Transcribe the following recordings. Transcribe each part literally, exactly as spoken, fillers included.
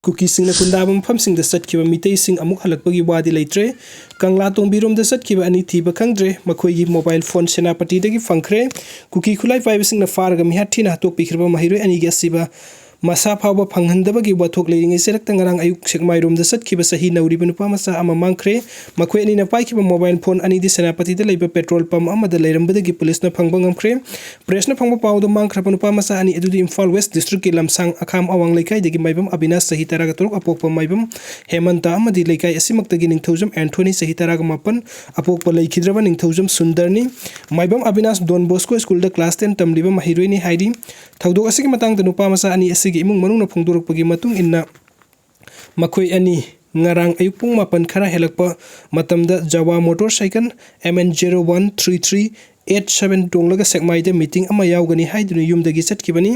ꯀꯨꯀꯤꯁꯤꯡꯅ ꯈꯨꯟꯗꯥꯕ ꯃꯐꯝꯁꯤꯡꯗ ꯆꯠꯈꯤꯕ ꯃꯤꯇꯩꯁꯤꯡ ꯑꯃꯨꯛ ꯍꯜꯂꯛꯄꯒꯤ ꯋꯥꯗꯤ ꯂꯩꯇ꯭ꯔꯦ꯫ ꯀꯪꯂꯥ ꯇꯣꯡꯕꯤꯔꯣꯝꯗ ꯆꯠꯈꯤꯕ ꯑꯅꯤ ꯊꯤꯕ ꯈꯪꯗ꯭ꯔꯦ꯫ ꯃꯈꯣꯏꯒꯤ ꯃꯣꯕꯥꯏꯜ ꯐꯣꯟ ꯁꯦꯅꯥꯄꯇꯤꯗꯒꯤ ꯐꯪꯈ꯭ꯔꯦ꯫ ꯀꯨꯀꯤ ꯈꯨꯠꯂꯥꯏ ꯄꯥꯏꯕꯁꯤꯡꯅ ꯐꯥꯔꯒ ꯃꯤꯍꯥꯠ ꯊꯤꯅ ꯍꯥꯠꯇꯣꯛꯄꯤꯈ꯭ꯔꯕ ꯃꯍꯩꯔꯣꯏ ꯑꯅꯤꯒꯤ ꯑꯁꯤꯕ ꯃꯁꯥ ꯐꯥꯎꯕ ꯐꯪꯍꯟꯗꯕꯒꯤ ꯋꯥꯊꯣꯛ ꯂꯩꯔꯤꯉꯩ ꯆꯔꯛꯇ ꯉꯔꯥꯡ ꯑꯌꯨꯛ ꯁꯦꯛꯃꯥꯏꯔꯣꯝꯗ ꯆꯠꯈꯤꯕ ꯆꯍꯤ ꯅꯧꯔꯤꯕ ꯅꯨꯄꯥ ꯃꯆꯥ ꯑꯃ ꯃꯥꯡꯈ꯭ꯔꯦ꯫ ꯃꯈꯣꯏ ꯑꯅꯤꯅ ꯄꯥꯏꯈꯤꯕ ꯃꯣꯕꯥꯏꯜ ꯐꯣꯟ ꯑꯅꯤꯗꯤ ꯁꯦꯅꯥꯄꯇꯤꯗ ꯂꯩꯕ ꯄꯦꯇ꯭ꯔꯣꯜ ꯄꯝ ꯑꯃꯗ ꯂꯩꯔꯝꯕꯗꯒꯤ ꯄꯨꯂꯤꯁꯅ ꯐꯪꯕ ꯉꯝꯈ꯭ꯔꯦ꯫ ꯄ꯭ꯔꯦꯁꯅ ꯐꯪꯕ ꯄꯥꯎꯗ ꯃꯥꯡꯈ꯭ꯔꯕ ꯅꯨꯄꯥ ꯃꯆꯥ ꯑꯅꯤ ꯑꯗꯨꯗꯤ ꯏꯝꯐꯥꯜ ꯋꯦꯁ ꯗꯤꯁꯇ꯭ꯔꯤꯛꯀꯤ ꯂꯝꯁꯥꯡ ꯑꯈꯥꯝ ꯑꯋꯥꯡ ꯂꯩꯀꯥꯏꯗꯒꯤ ꯃꯥꯏꯕꯝ ꯑꯕꯤꯅꯥꯁ ꯆꯍꯤ ꯇꯔꯥꯒ ꯇꯔꯨꯛ, ꯑꯄꯣꯛꯄ ꯃꯥꯏꯕꯝ ꯍꯦꯃꯟꯇ ꯑꯃꯗꯤ ꯂꯩꯀꯥꯏ ꯑꯁꯤꯃꯛꯇꯒꯤ ꯅꯤꯡꯊꯧꯖꯝ ꯑꯦꯟꯊꯣꯅꯤ ꯆꯍꯤ ꯇꯔꯥꯒ ꯃꯥꯄꯟ, ꯑꯄꯣꯛꯄ ꯂꯩꯈꯤꯗ꯭ꯔꯕ ꯅꯤꯡꯊꯧꯖꯝ ꯁꯨꯟꯗꯔꯅꯤ꯫ ꯃꯥꯏꯕꯝ ꯑꯕꯤꯅꯥꯁ ꯗꯣꯟ ꯕꯣꯁꯀꯣ ꯁ꯭ꯀꯨꯜꯗ ꯀ꯭ꯂꯥꯁ ꯇꯦꯟ ꯇꯝꯂꯤꯕ ꯃꯍꯩꯔꯣꯏꯅꯤ ꯍꯥꯏꯔꯤ꯫ ꯊꯧꯗꯣꯛ ꯑꯁꯤꯒꯤ ꯃꯇꯥꯡꯗ ꯅꯨꯄꯥ ꯃꯆꯥ ꯑꯅꯤ ꯑꯁꯤꯒꯤ ꯏꯃꯨꯡ ꯃꯅꯨꯡꯅ ꯐꯣꯡꯗꯣꯔꯛꯄꯒꯤ ꯃꯇꯨꯡ ꯏꯟꯅ, ꯃꯈꯣꯏ ꯑꯅꯤ ꯉꯔꯥꯡ ꯑꯌꯨꯛ ꯄꯨꯡ ꯃꯥꯄꯟ ꯈꯔ ꯍꯦꯜꯂꯛꯄ ꯃꯇꯝꯗ ꯖꯋꯥ motor cycle M N zero one three three eight seven ꯇꯣꯡꯂꯒ ꯁꯦꯛꯃꯥꯏꯗ ꯃꯤꯇꯤꯡ ꯑꯃ ꯌꯥꯎꯒꯅꯤ ꯍꯥꯏꯗꯨꯅ ꯌꯨꯝꯗꯒꯤ ꯆꯠꯈꯤꯕꯅꯤ꯫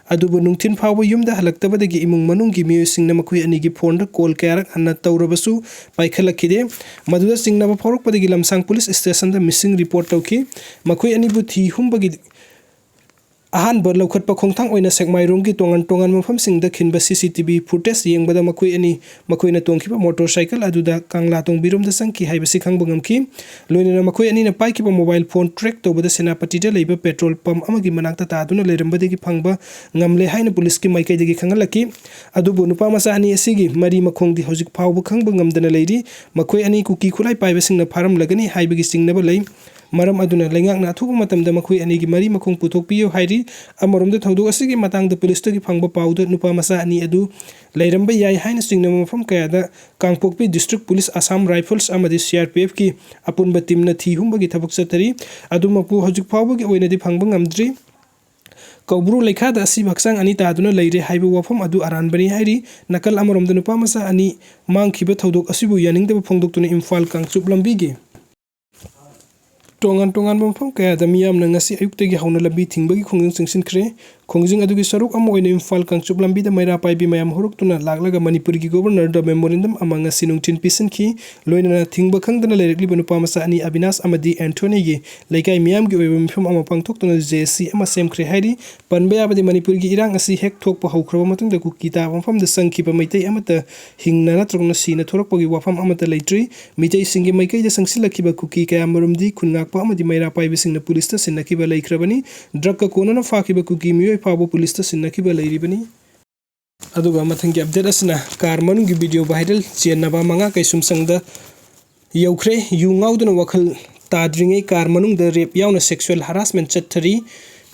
ꯑꯗꯨꯕꯨ ꯅꯨꯡꯊꯤꯜ ꯐꯥꯎꯕ ꯌꯨꯝꯗ ꯍꯜꯂꯛꯇꯕꯗꯒꯤ ꯏꯃꯨꯡ ꯃꯅꯨꯡꯒꯤ ꯃꯤꯑꯣꯏꯁꯤꯡꯅ ꯃꯈꯣꯏ ꯑꯅꯤꯒꯤ ꯐꯣꯟꯗ ꯀꯣꯜ ꯀꯌꯥꯔꯛ ꯍꯟꯅ ꯇꯧꯔꯕꯁꯨ ꯄꯥꯏꯈꯠꯂꯛꯈꯤꯗꯦ꯫ ꯃꯗꯨꯗ ꯆꯤꯡꯅꯕ ꯐꯥꯎꯔꯛꯄꯗꯒꯤ ꯂꯝꯁꯥꯡ ꯄꯨꯂꯤꯁ ꯁ꯭ꯇꯦꯁꯟꯗ ꯃꯤꯁꯤꯡ ꯔꯤꯄꯣꯔꯠ ꯇꯧꯈꯤ꯫ ꯃꯈꯣꯏ ꯑꯅꯤꯕꯨ ꯊꯤ ꯍꯨꯝꯕꯒꯤ ꯑꯍꯥꯟꯕ ꯂꯧꯈꯠꯄ ꯈꯣꯡꯊꯥꯡ ꯑꯣꯏꯅ ꯁꯦꯛꯃꯥꯏꯔꯣꯝꯒꯤ ꯇꯣꯉꯥꯟ ꯇꯣꯉꯥꯟꯕ ꯃꯐꯝꯁꯤꯡꯗ ꯈꯤꯟꯕ C C T V footage ꯌꯦꯡꯕꯗ ꯃꯈꯣꯏ ꯑꯅꯤ ꯃꯈꯣꯏꯅ ꯇꯣꯡꯈꯤꯕ ꯃꯣꯇꯣꯔ ꯁꯥꯏꯀꯜ ꯑꯗꯨꯗ ꯀꯪꯂꯥ ꯇꯣꯡꯕꯤꯔꯣꯝꯗ ꯆꯪꯈꯤ ꯍꯥꯏꯕꯁꯤ ꯈꯪꯕ ꯉꯝꯈꯤ꯫ ꯂꯣꯏꯅꯅ ꯃꯈꯣꯏ ꯑꯅꯤꯅ ꯄꯥꯏꯈꯤꯕ ꯃꯣꯕꯥꯏꯜ ꯐꯣꯟ ꯇ꯭ꯔꯦꯛ ꯇꯧꯕꯗ ꯁꯦꯅꯥꯄꯇꯤꯗ ꯂꯩꯕ ꯄꯦꯇ꯭ꯔꯣꯜ ꯄꯝ ꯑꯃꯒꯤ ꯃꯅꯥꯛꯇ ꯇꯥꯗꯨꯅ ꯂꯩꯔꯝꯕꯗꯒꯤ ꯐꯪꯕ ꯉꯝꯂꯦ ꯍꯥꯏꯅ ꯄꯨꯂꯤꯁꯀꯤ ꯃꯥꯏꯀꯩꯗꯒꯤ ꯈꯪꯍꯜꯂꯛꯈꯤ꯫ ꯑꯗꯨꯕꯨ ꯅꯨꯄꯥ ꯃꯆꯥ ꯑꯅꯤ ꯑꯁꯤꯒꯤ ꯃꯔꯤ ꯃꯈꯣꯡꯗꯤ ꯍꯧꯖꯤꯛ ꯐꯥꯎꯕ ꯈꯪꯕ ꯉꯝꯗꯅ ꯂꯩꯔꯤ꯫ ꯃꯈꯣꯏ ꯑꯅꯤ ꯀꯨꯀꯤ ꯈꯨꯠꯂꯥꯏ ꯄꯥꯏꯕꯁꯤꯡꯅ ꯐꯥꯔꯝꯂꯒꯅꯤ ꯍꯥꯏꯕꯒꯤ ꯆꯤꯡꯅꯕ ꯂꯩ꯫ ꯃꯔꯝ ꯑꯗꯨꯅ ꯂꯩꯉꯥꯛꯅ ꯑꯊꯨꯕ ꯃꯇꯝꯗ ꯃꯈꯣꯏ ꯑꯅꯤꯒꯤ ꯃꯔꯤ ꯃꯈꯣꯡ ꯄꯨꯊꯣꯛꯄꯤꯌꯨ ꯍꯥꯏꯔꯤ꯫ ꯑꯃꯔꯣꯝꯗ ꯊꯧꯗꯣꯛ ꯑꯁꯤꯒꯤ ꯃꯇꯥꯡꯗ ꯄꯨꯂꯤꯁꯇꯒꯤ ꯐꯪꯕ ꯄꯥꯎꯗ ꯅꯨꯄꯥ ꯃꯆꯥ ꯑꯅꯤ ꯑꯗꯨ ꯂꯩꯔꯝꯕ ꯌꯥꯏ ꯍꯥꯏꯅ ꯆꯤꯡꯅꯕ ꯃꯐꯝ ꯀꯌꯥꯗ ꯀꯥꯡꯄꯣꯛꯄꯤ ꯗꯤꯁꯇ꯭ꯔꯤꯛ ꯄꯨꯂꯤꯁ, ꯑꯁꯥꯝ ꯔꯥꯏꯐꯜꯁ ꯑꯃꯗꯤ C R P Fꯀꯤ ꯑꯄꯨꯟꯕ ꯇꯤꯝꯅ ꯊꯤ ꯍꯨꯝꯕꯒꯤ ꯊꯕꯛ ꯆꯠꯊꯔꯤ꯫ ꯑꯗꯨꯃꯛꯄꯨ ꯍꯧꯖꯤꯛ ꯐꯥꯎꯕꯒꯤ ꯑꯣꯏꯅꯗꯤ ꯐꯪꯕ ꯉꯝꯗ꯭ꯔꯤ꯫ ꯀꯧꯕ꯭ꯔꯨ ꯂꯩꯈꯥꯗ ꯑꯁꯤꯕ ꯍꯛꯆꯥꯡ ꯑꯅꯤ ꯇꯥꯗꯨꯅ ꯂꯩꯔꯦ ꯍꯥꯏꯕ ꯋꯥꯐꯝ ꯑꯗꯨ ꯑꯔꯥꯟꯕꯅꯤ ꯍꯥꯏꯔꯤ꯫ ꯅꯥꯀꯜ ꯑꯃꯔꯣꯝꯗ ꯅꯨꯄꯥ ꯃꯆꯥ ꯑꯅꯤ ꯃꯥꯡꯈꯤꯕ ꯊꯧꯗꯣꯛ ꯑꯁꯤꯕꯨ ꯌꯥꯅꯤꯡꯗꯕ ꯐꯣꯡꯗꯣꯛꯇꯨꯅ ꯏꯝꯐꯥꯜ ꯀꯥꯡꯆꯨꯞ ꯂꯝꯕꯤꯒꯤ ꯇꯣꯉꯥꯟ ꯇꯣꯉꯥꯟꯕ ꯃꯐꯝ ꯀꯌꯥꯗ ꯃꯤꯌꯥꯝꯅ ꯉꯁꯤ ꯑꯌꯨꯛꯇꯒꯤ ꯍꯧꯅ ꯂꯝꯕꯤ ꯊꯤꯡꯕꯒꯤ ꯈꯣꯡꯖꯪ ꯆꯪꯁꯤꯟꯈ꯭ꯔꯦ꯫ ꯈꯣꯡꯖꯪ ꯑꯗꯨꯒꯤ ꯁꯔꯨꯛ ꯑꯃ ꯑꯣꯏꯅ ꯏꯝꯐꯥꯜ ꯀꯥꯡꯆꯨꯞ ꯂꯝꯕꯤꯗ ꯃꯩꯔꯥ ꯄꯥꯏꯕꯤ ꯃꯌꯥꯝ ꯍꯧꯔꯛꯇꯨꯅ ꯂꯥꯛꯂꯒ ꯃꯅꯤꯄꯨꯔꯒꯤ ꯒꯣꯕꯔꯅꯔꯗ ꯃꯦꯃꯣꯔꯦꯟꯗꯝ ꯑꯃ ꯉꯁꯤ ꯅꯨꯡꯊꯤꯜ ꯄꯤꯁꯤꯟꯈꯤ꯫ ꯂꯣꯏꯅꯅ ꯊꯤꯡꯕ ꯈꯪꯗꯅ ꯂꯩꯔꯛꯂꯤꯕ ꯅꯨꯄꯥ ꯃꯆꯥ ꯑꯅꯤ ꯑꯕꯤꯅꯥꯁ ꯑꯃꯗꯤ ꯑꯦꯟꯊꯣꯅꯤꯒꯤ ꯂꯩꯀꯥꯏ ꯃꯤꯌꯥꯝꯒꯤ ꯑꯣꯏꯕ ꯃꯤꯐꯝ ꯑꯃ ꯄꯥꯡꯊꯣꯛꯇꯨꯅ ꯖꯦ ꯁꯤ ꯑꯃ ꯁꯦꯝꯈ꯭ꯔꯦ ꯍꯥꯏꯔꯤ꯫ ꯄꯟꯕ ꯌꯥꯕꯗꯤ ꯃꯅꯤꯄꯨꯔꯒꯤ ꯏꯔꯥꯡ ꯑꯁꯤ ꯍꯦꯛ ꯊꯣꯛꯄ ꯍꯧꯈ꯭ꯔꯕ ꯃꯇꯨꯡꯗ ꯀꯨꯀꯤ ꯇꯥꯕ ꯃꯐꯝꯗ ꯆꯪꯈꯤꯕ ꯃꯩꯇꯩ ꯑꯃꯠꯇ ꯍꯤꯡꯅ ꯅꯠꯇ꯭ꯔꯒꯅ ꯁꯤꯅ ꯊꯣꯔꯛꯄꯒꯤ ꯋꯥꯐꯝ ꯑꯃꯠꯇ ꯂꯩꯇ꯭ꯔꯤ꯫ ꯃꯤꯇꯩꯁꯤꯡꯒꯤ ꯃꯥꯏꯀꯩꯗ ꯆꯪꯁꯤꯜꯂꯛꯈꯤꯕ ꯀꯨꯀꯤ ꯀꯌꯥꯃꯔꯨꯝꯗꯤ ꯈꯨꯟ ꯉꯥꯛꯄ ꯑꯃꯗꯤ ꯃꯩꯔꯥ ꯄꯥꯏꯕꯁꯤꯡꯅ ꯄꯨꯂꯤꯁꯇ ꯁꯤꯟꯅꯈꯤꯕ ꯂꯩꯈ꯭ꯔꯕꯅꯤ꯫ ꯗ꯭ꯔꯒꯀ ꯀꯣꯟꯅꯅ ꯐꯥꯈꯤꯕ ꯀꯨꯀꯤ ꯃꯤꯑꯣꯏ ꯐꯥꯎꯕ ꯄꯨꯂꯤꯁꯇ ꯁꯤꯟꯅꯈꯤꯕ ꯂꯩꯔꯤꯕꯅꯤ꯫ ꯑꯗꯨꯒ ꯃꯊꯪꯒꯤ ꯑꯞꯗꯦꯠ ꯑꯁꯤꯅ ꯀꯥꯔ ꯃꯅꯨꯡꯒꯤ ꯚꯤꯗꯤꯑꯣ ꯚꯥꯏꯔꯦꯜ ꯆꯦꯟꯅꯕ ꯃꯉꯥ ꯀꯩꯁꯨꯝꯁꯪꯗ ꯌꯧꯈ꯭ꯔꯦ꯫ ꯌꯨ ꯉꯥꯎꯗꯨꯅ ꯋꯥꯈꯜ ꯇꯥꯗ꯭ꯔꯤꯉꯩ ꯀꯥꯔ ꯃꯅꯨꯡꯗ ꯔꯦꯞ ꯌꯥꯎꯅ ꯁꯦꯛꯁꯨꯋꯦꯜ ꯍꯔꯥꯁꯃꯦꯟ ꯆꯠꯊꯔꯤ꯫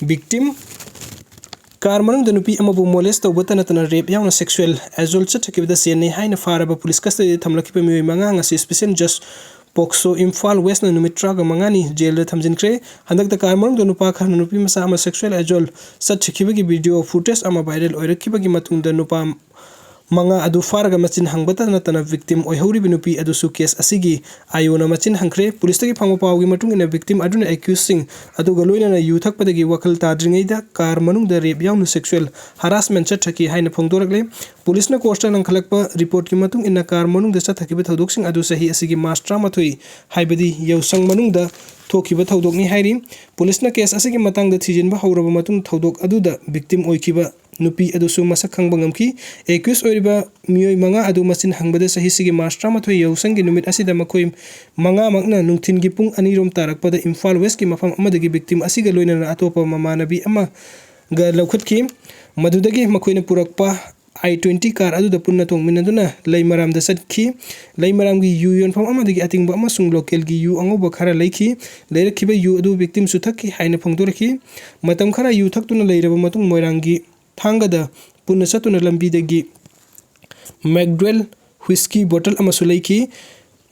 ꯚꯤꯛꯇꯤꯝ ꯀꯥꯔ ꯃꯅꯨꯡꯗ ꯅꯨꯄꯤ ꯑꯃꯕꯨ ꯃꯣꯂꯦꯁ ꯇꯧꯕꯇ ꯅꯠꯇꯅ ꯔꯦꯞ ꯌꯥꯎꯅ ꯁꯦꯛꯁꯨꯋꯦꯜ ꯑꯦꯖꯣꯜ ꯆꯠꯊꯈꯤꯕꯗ ꯆꯦꯟꯅꯩ ꯍꯥꯏꯅ ꯐꯥꯔꯕ ꯄꯨꯂꯤꯁ ꯀꯁꯇꯗꯤꯗ ꯊꯝꯂꯛꯈꯤꯕ ꯃꯤꯑꯣꯏ ꯃꯉꯥ ꯉꯁꯤ ꯁ꯭ꯄꯦꯁꯤꯌꯦꯜ ꯖꯁ ꯄꯣꯛꯁꯣ ꯏꯝꯐꯥꯜ ꯋꯦꯁꯅ ꯅꯨꯃꯤꯠ ꯇꯔꯥꯃꯉꯥꯅꯤ ꯖꯦꯜꯗ ꯊꯝꯖꯤꯟꯈ꯭ꯔꯦ꯫ ꯍꯟꯗꯛꯇ ꯀꯥꯔ ꯃꯅꯨꯡꯗ ꯅꯨꯄꯥ ꯈꯔꯅ ꯅꯨꯄꯤ ꯃꯆꯥ ꯑꯃ ꯁꯦꯛꯁꯨꯋꯦꯜ ꯑꯦꯖꯣꯜ ꯆꯠꯊꯈꯤꯕꯒꯤ ꯚꯤꯗꯤꯑꯣ ꯐꯨꯇꯦꯖ ꯑꯃ ꯚꯥꯏꯔꯦꯜ ꯑꯣꯏꯔꯛꯈꯤꯕꯒꯤ ꯃꯇꯨꯡꯗ ꯅꯨꯄꯥ ꯃꯉꯥ ꯑꯗꯨ ꯐꯥꯔꯒ ꯃꯆꯤꯟ ꯍꯪꯕꯇ ꯅꯠꯇꯅ ꯚꯤꯛꯇꯤꯝ ꯑꯣꯏꯍꯧꯔꯤꯕ ꯅꯨꯄꯤ ꯑꯗꯨꯁꯨ ꯀꯦꯁ ꯑꯁꯤꯒꯤ ꯑꯥꯏ ꯑꯣꯅ ꯃꯆꯤꯟ ꯍꯪꯈ꯭ꯔꯦ꯫ ꯄꯨꯂꯤꯁꯇꯒꯤ ꯐꯪꯕ ꯄꯥꯎꯒꯤ ꯃꯇꯨꯡ ꯏꯟꯅ ꯚꯤꯛꯇꯤꯝ ꯑꯗꯨꯅ ꯑꯦꯀ꯭ꯌꯨꯁꯁꯤꯡ ꯑꯗꯨꯒ ꯂꯣꯏꯅꯅ ꯌꯨ ꯊꯛꯄꯗꯒꯤ ꯋꯥꯈꯜ ꯇꯥꯗ꯭ꯔꯤꯉꯩꯗ ꯀꯥꯔ ꯃꯅꯨꯡꯗ ꯔꯦꯞ ꯌꯥꯎꯅ ꯁꯦꯛꯁꯨꯋꯦꯜ ꯍꯔꯥꯁꯃꯦꯟ ꯆꯠꯊꯈꯤ ꯍꯥꯏꯅ ꯐꯣꯡꯗꯣꯔꯛꯂꯦ꯫ ꯄꯨꯂꯤꯁꯅ ꯀꯣꯔꯠꯇ ꯂꯪꯈꯠꯂꯛꯄ ꯔꯤꯄꯣꯔꯠꯀꯤ ꯃꯇꯨꯡ ꯏꯟꯅ ꯀꯥꯔ ꯃꯅꯨꯡꯗ ꯆꯠꯊꯈꯤꯕ ꯊꯧꯗꯣꯛꯁꯤꯡ ꯑꯗꯨ ꯆꯍꯤ ꯑꯁꯤꯒꯤ ꯃꯥꯔꯆ ꯇꯔꯥꯃꯥꯊꯣꯏ ꯍꯥꯏꯕꯗꯤ ꯌꯥꯎꯁꯪ ꯃꯅꯨꯡꯗ ꯊꯣꯛꯈꯤꯕ ꯊꯧꯗꯣꯛꯅꯤ ꯍꯥꯏꯔꯤ꯫ ꯄꯨꯂꯤꯁꯅ ꯀꯦꯁ ꯑꯁꯤꯒꯤ ꯃꯇꯥꯡꯗ ꯊꯤꯖꯤꯟꯕ ꯍꯧꯔꯕ ꯃꯇꯨꯡ ꯊꯧꯗꯣꯛ ꯑꯗꯨꯗ ꯚꯤꯛꯇꯤꯝ ꯑꯣꯏꯈꯤꯕ ꯅꯨꯄꯤ ꯑꯗꯨꯁꯨ ꯃꯁꯛ ꯈꯪꯕ ꯉꯝꯈꯤ꯫ ꯑꯦꯀ꯭ꯌꯨꯁ ꯑꯣꯏꯔꯤꯕ ꯃꯤꯑꯣꯏ ꯃꯉꯥ ꯑꯗꯨ ꯃꯆꯤꯟ ꯍꯪꯕꯗ ꯆꯍꯤꯁꯤꯒꯤ ꯃꯥꯔꯆ ꯇꯔꯥꯃꯥꯊꯣꯏ ꯌꯥꯎꯁꯪꯒꯤ ꯅꯨꯃꯤꯠ ꯑꯁꯤꯗ ꯃꯈꯣꯏ ꯃꯉꯥꯃꯛꯅ ꯅꯨꯡꯊꯤꯜꯒꯤ ꯄꯨꯡ ꯑꯅꯤꯔꯣꯝ ꯇꯥꯔꯛꯄꯗ ꯏꯝꯐꯥꯜ ꯋꯦꯁꯀꯤ ꯃꯐꯝ ꯑꯃꯗꯒꯤ ꯚꯤꯛꯇꯤꯝ ꯑꯁꯤꯒ ꯂꯣꯏꯅꯅ ꯑꯇꯣꯞꯄ ꯃꯃꯥꯟꯅꯕꯤ ꯑꯃꯒ ꯂꯧꯈꯠꯈꯤ꯫ ꯃꯗꯨꯗꯒꯤ ꯃꯈꯣꯏꯅ ꯄꯨꯔꯛꯄ ꯑꯥꯏ ꯇ꯭ꯋꯦꯟꯇꯤ ꯀꯥꯔ ꯑꯗꯨꯗ ꯄꯨꯟꯅ ꯇꯣꯡꯃꯤꯟꯅꯗꯨꯅ ꯂꯩꯃꯔꯥꯝꯗ ꯆꯠꯈꯤ꯫ ꯂꯩꯃꯔꯥꯝꯒꯤ ꯌꯨ ꯌꯣꯟꯐꯝ ꯑꯃꯗꯒꯤ ꯑꯇꯤꯡꯕ ꯑꯃꯁꯨꯡ ꯂꯣꯀꯦꯜꯒꯤ ꯌꯨ ꯑꯉꯧꯕ ꯈꯔ ꯂꯩꯈꯤ꯫ ꯂꯩꯔꯛꯈꯤꯕ ꯌꯨ ꯑꯗꯨ ꯚꯤꯛꯇꯤꯝꯁꯨ ꯊꯛꯈꯤ ꯍꯥꯏꯅ ꯐꯣꯡꯗꯣꯔꯛꯈꯤ꯫ ꯃꯇꯝ ꯈꯔ ꯌꯨ ꯊꯛꯇꯨꯅ ꯂꯩꯔꯕ ꯃꯇꯨꯡ ꯃꯣꯏꯔꯥꯡꯒꯤ ꯊꯥꯡꯒꯗ ꯄꯨꯟꯅ ꯆꯠꯇꯨꯅ ꯂꯝꯕꯤꯗꯒꯤ ꯃꯦꯛꯗ꯭ꯋꯦꯜ ꯍꯨꯏꯁꯀꯤ ꯕꯣꯇꯜ ꯑꯃꯁꯨ ꯂꯩꯈꯤ꯫